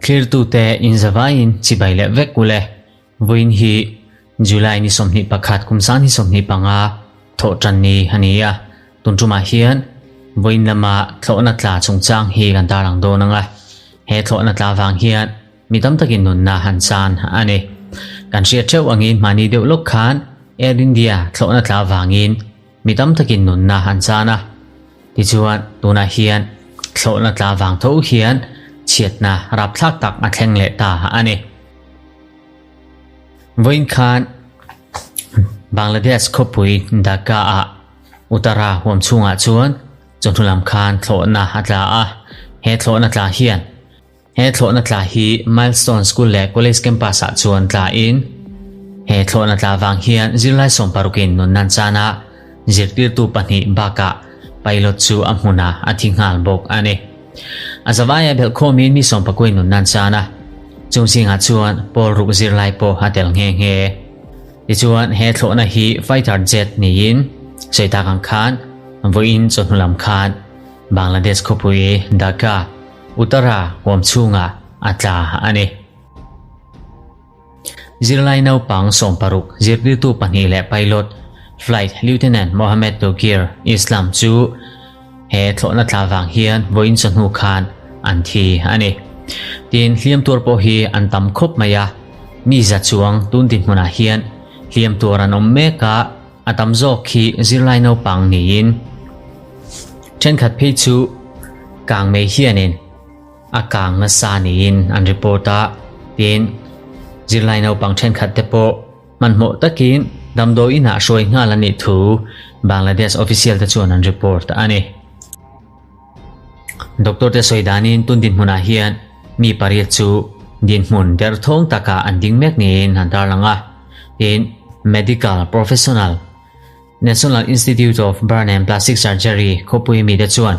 Thlirtute inzavaiin chibai leh vek ule. Vawiin hi July ni 21 kum sang ni 25 thawh tan ni a ni a. Tun tumah hian vawiin lama thlawhna tla chungchang hi kan tarlang dawn ang a. He thlawhna tla vang hian mi tam takin nunna han chan a ni. Kan hriat theuh angin mahni deuh lawk khan Air India thlawhna tla vangin Mi tam takin nunna an chan a, tichuan tunah hian thlawhna tla vang tho hian chhiatna rapthlak tak a thleng leh ta a ni. Vawiin khan Bangladesh khawpui Dhaka-ah Uttara huam chhungah chuan chawhnu lam khan thlawhna a tla a, he thlawhna tla hian He thlawhna tla hi Milestone School leh College campus ah chuan tla in he thlawhna tla vang hian zirlai sawmparukin nunnan chana zirtirtu pahnih bakah pilot chu a hmunah a thi nghal bawk a ni. A zavaia belhkhawmin mi sawmpakuin nunnan chana chung zingah chuan pawl ruk zirlai pawh a tel nghe nghe. Tichuan he thlawhna hi fighter jet niin sawi tak ang khan vawiin chawhnu lam khan Bangladesh khawpui Dhaka Uttara huam chhungah a tla a ni. Zirlai naupang 60 zirtirtu pahnih leh pilot Flight Lieutenant Mohammed Tokir Islam chu he thlawhna tla vang hian vawiin chawhnu khan an thi a ni. Tin, hliam tuar pawh hi an tam khawp mai a, mi za chuang tun dinhmunah hian hliam tuar an awm mek a, a tam zawk hi zirlai naupang niin thenkhat phei chu kang mai hianin a kang nasa niin an report a, tin zirlai naupang thenkhat te pawh hmanhmawh takin damdawi inah hruai nghal a nih thu Bangladesh official te chuan an report a ni. Doctor te sawi danin tun dinhmunah hian mi pariat chu dinhmun derthawng takah an ding mek niin an tarlang a, tin medical professional National Institute of Burn and Plastic Surgery khawpui mite chuan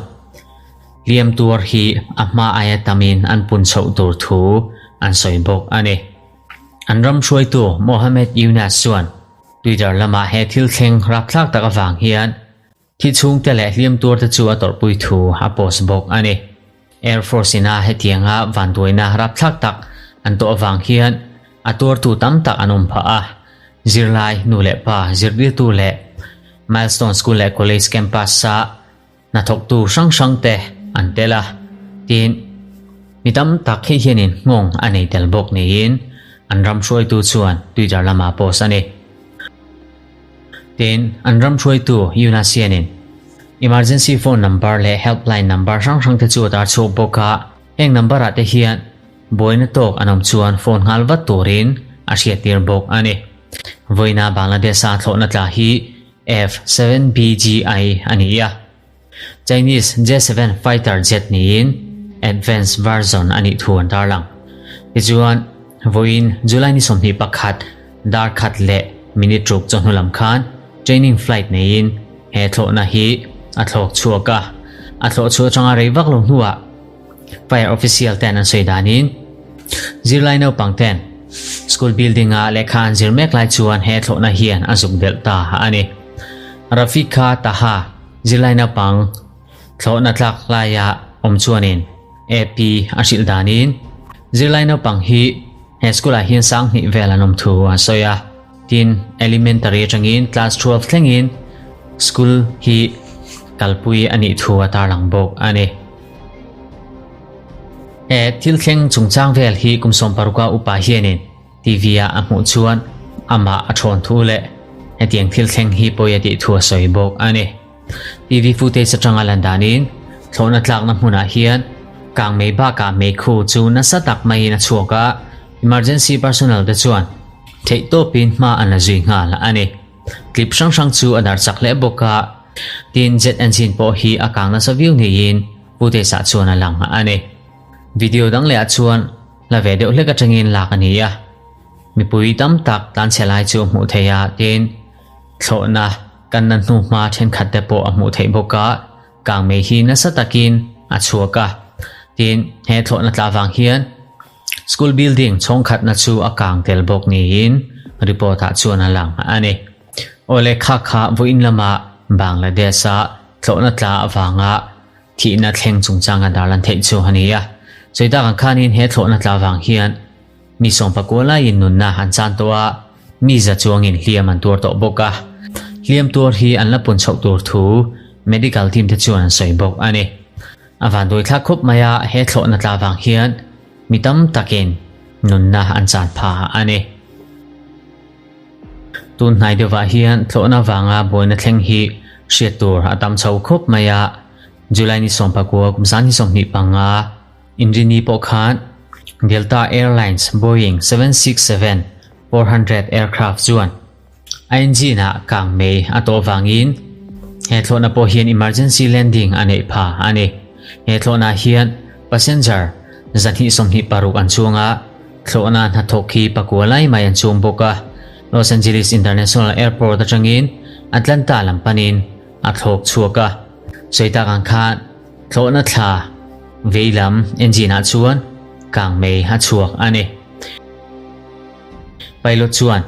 hliam tuar hi a hma aia tamin an pun chhoh tur thu an sawi bawk a ni. An ram hruaitu Mohammed Yunus chuan Twitter lamah he thil thleng rapthlak tak avang hian Thi chhungte leh hliam tuarte chu a tawrhpui thu a post bawk a ni. Air Force ina hetianga vanduaina rapthlak tak an tawh avang hian a tuartu tam tak an awm phah a. Zirlai, nu leh pa, zirtirtu leh Milestone School leh College campus-a hnathawktu hrang hrangte an tel a. Tin, mi tam tak hei hianin nghawng a nei tel bawk niin an ram hruaitu chuan Twitter lamah post a ni. Tin, an ram hruaitu Yunus hianin emergency phone number leh helpline number hrang hrang te chu a tar chhuak bawk a, heng number ah te hian buaina tawk an awm chuan phone nghal vat turin a hriattir bawk a ni. Vawiina Bangladesh-a thlawhna tla hi F-7BGI a ni a, Chinese J-7 fighter jet niin advanced version a nih thu an tarlang. Tichuan, vawiin July ni 21 dar khat leh minute ruk chawhnu lam khan training flight neiin he thlawhna hi a thlawk chhuak a. A thlawh chhuah atanga rei vak lo hnuah fire official ten an sawi danin zirlai naupang ten school building a lehkha an zir mek lai chuan he thlawhna hian a zuk belh ta a ni. Rafika Taha Zirlai naupang thlawhna tlak laia awm chuanin AP a hrilh danin zirlai naupang hi he school ah hian sang hnih vel an awm thu a sawi a. Tin, elementary atangin class 12 thlengin school hi kalpui a nih thu a tarlang bawk a ni. He thil thleng chungchang vel hi kum 60 a upa hianin TV a a hmuh chuan amah a thawn thu leh hetiang thil thleng hi pawi a tih thu a sawi bawk a ni. TV footage atanga lan danin thlawhna tlakna hmunah hian kangmei bakah meikhu chu nasa tak maiin a chhuak a, emergency personnel te chuan theihtawpin hma an la zui nghal a ni. Clip hrang hrang chu a darh chak hle bawk a, tin jet engine pawh hi a kang nasa viau niin footage ah chuan a lang a ni. Video dang leh ah chuan La ve deuh hlek atangin lak a ni a, mipui tam tak tlanchhe lai chu a hmuh theih a, tin, thlawhna kanna hnuhma thenkhat te pawh a hmuh theih bawk a, kangmei hi nasa takin a chhuak a, tin, he thlawhna tla vang hian school building chhawngkhatna chu a kang tel bawk niin report ah chuan a lang a ni. Awle kha kha vawiin lama Bangladesh-a thlawhna tla avanga. thihna thleng chungchang a darlan theih chu a ni a. Sawi tak ang khanin he thlawhna tla vang hian mi sawmpakua laiin nunna an chan tawh a, mi za chuangin hliam an tuar tawh bawk a. Hliam tuar hi an la pun chhoh tur thu medical team te chuan an sawi bawk a ni. A vanduai thlak khawp mai a, he thlawhna tla vang hian mi tam takin nunna an chan pha a ni. Tun hnai deuhah hian thlawhna vanga buaina thleng hi hriat tur a tam chho khawp mai a, July ni 19 kum 2025 Inrini pawh khan Delta Airlines Boeing 767-400 aircraft chuan a engine ah kang mei a tawh vangin he thlawhna pawh hian emergency landing a neih pha a ni. He thlawhna hian passenger 226 an chuang a, Thlawhna hnathawk hi pakua lai mai an chhung bawk a, Los Angeles International Airport atangin Atlanta lam panin a thlawk chhuak a. Sawi tak ang khan thlawhna thla vei lam engine ah chuan kang mei a chhuak a ni. Pilot chuan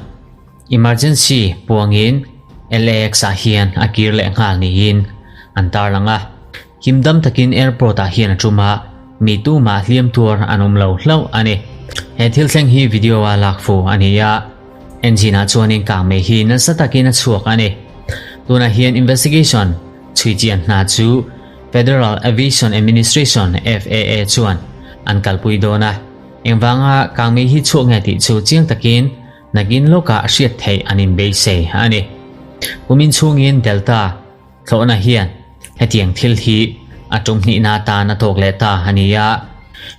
emergency puangin LAX ah hian a kir leh nghal niin an tarlang a. Him dam takin airport ah hian a tum a, mi tumah hliam tuar an awm lo hlauh a ni. He thil thleng hi video a lak fu a ni a, engine ah chuanin kang mei hi nasa takin a chhuak a ni. Tunah hian investigation chhui chian hna chu Federal Aviation Administration, FAA, chuan an kalpui dawn a, engvanga kang mei hi chhuak nge tih chu chiang takin nakin lawkah hriat theih an inbeisei a ni. Kumin chhungin Delta Thlawhna hian hetiang thil hi a tum hnihna atan a tawk leh ta a ni a,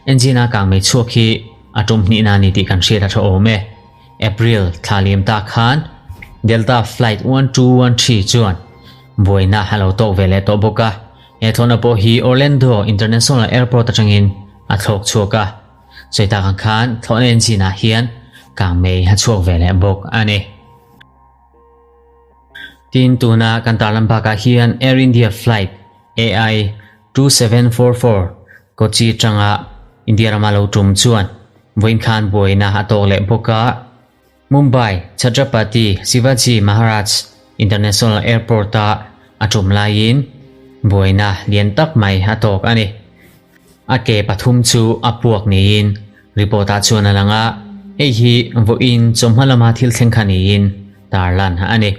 engine a kang mei chhuak hi a tum hnihna a ni tih kan hriat a tha awm e. April thla liam ta khan Delta Flight 1213 chuan buaina a lo tawk ve leh tawh bawk a, he thlawhna pawh hi Orlando International Airport atangin a thlawk chhuak a, sawi tak ang khan thlawhna engine ah hian kang mei a chhuak ve leh bawk a ni. Tin, tuna kan tarlan bakah hian Air India flight AI 2744 Kochi atanga India rama lo tum chuan vawiin khan buaina a tawk leh bawk a. Mumbai Chhatrapati Shivaji Maharaj International Airport-a a tum laiin buaina lian tak mai a tawk a ni. A ke pathum chu a puak niin report-ah chuan a lang a, hei hi vawiin chawhma lama thil thleng kha niin tarlan a ni.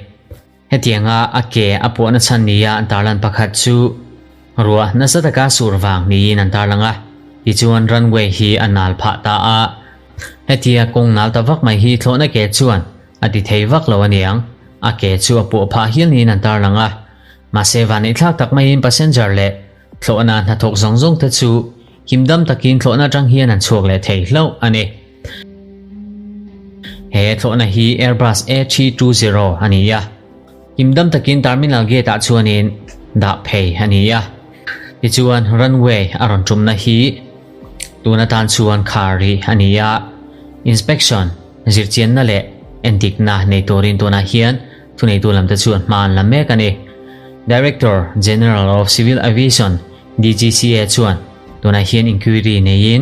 Hetianga a ke a puahna chhan nia an tarlan pakhat chu ruah nasa taka sur vang niin an tarlang a, tichuan runway hi a nal phah ta a. Hetia kawng nal ta vak mai hi thlawhna ke chuan a ti thei vak lo aniang, a ke chu a puah phah hial niin an tarlang a. Mahse vaneihthlak tak maiin passenger leh Thlawhna hnathawk zawng zawng te chu himdam takin thlawhna atang hian an chhuak leh thei hlauh a ni. He thlawhna hi Airbus A320 a ni a, himdam takin terminal gate ah chuanin dah phei a ni a. Tichuan runway a rawn tumna hi tun atan chuan khar rih a ni a, inspection, zirchianna leh endikna nei turin tunah hian Thuneitu lamte chuan hma an la mek a ni. Director General of Civil Aviation, DGCA, chuan tunah hian inquiry neiin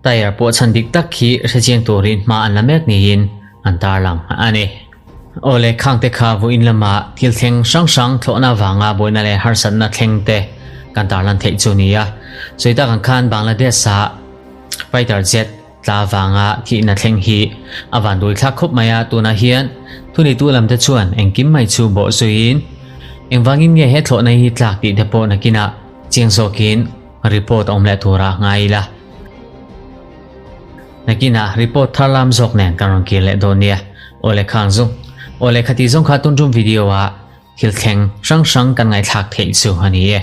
tyre pawh chhan dik tak hi hrechiang turin hma an la mek niin an tarlang a ni. Awle khangte kha vawiin lama thil thleng hrang hrang thlawhna vanga buaina leh harsatna thleng te kan tarlan theih chu ni a. Sawi tak ang khan Bangladesh-ah fighter jet Tla vanga thihna thleng hi a van dui thlak khawp mai a, tunah hian thuneitu lamte chuan engkim mai chu bawh zuiin engvangin nge he thlawhna hi tlak tih te pawh nakinah chiang zawkin report a awm leh tura ngai ila. Nakinah report thar lam zawk nen kan rawn kir leh dawn nia. Awle khang zawng awle khati zawng kha tun tum video ah thil thleng hrang hrang kan ngaihthlak theih chu a ni e.